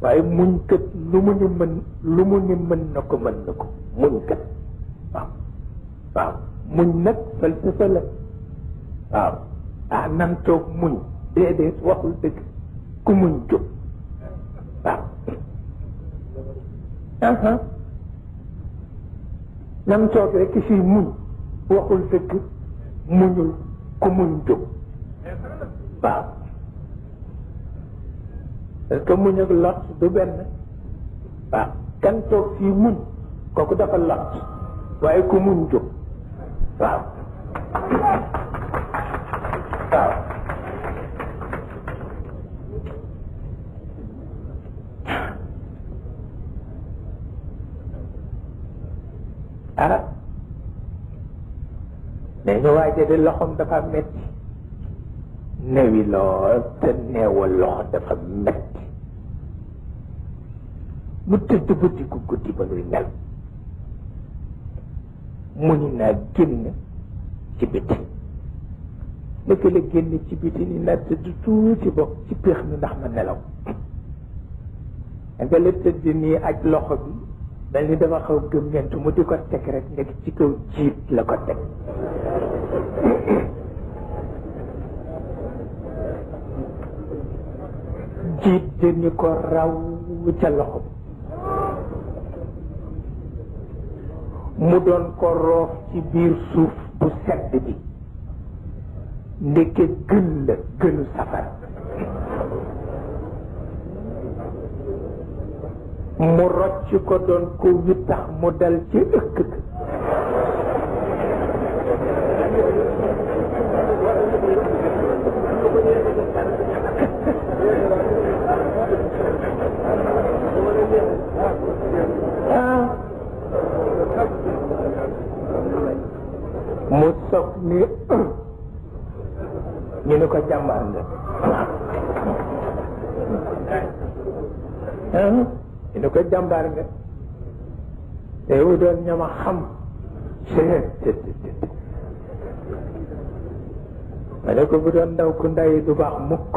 waaye muñ kat lu mu ni mën na ko muñ kat waaw muñ nag falsafa la waaw nan toog muñ déedéet waxul dëgg ku muñ jóg waaw nan toog rek si muñ waxul dëgg muñul ku muñ jóg waaw parce que muñ ak lot du benn waaw kan toog fii muñ kooku dafa lot waaye ku muñ jóg waaw waaw nee ñu waaje de loxoom dafa metti newi lool te neewal loxo dafa metti mu tëdd ba diggu guddi ba nuy nel mu ni naa génn ci biti naka la génn ci biti ni naa tëdd tuuti bokk ci péex mi ndax ma nelaw nga la tëdd nii aj loxo bi mel ni dafa xaw gëmmentu mu di ko teg rek nekk ci kaw jiit la ko teg jiit dañu ko raw ca loxo mu doon ko roof ci biir suuf bu sedd bi ndeke gën la gënu safara mu rocc ko doon ko wittax mu dal ci ëkk mu soog ni ñu ne ko jàmbaar nga ñu ne ko jàmbaar nga te yow doon ñama xam ma ne ko bu doon ndaw ku ndayi du baax mukk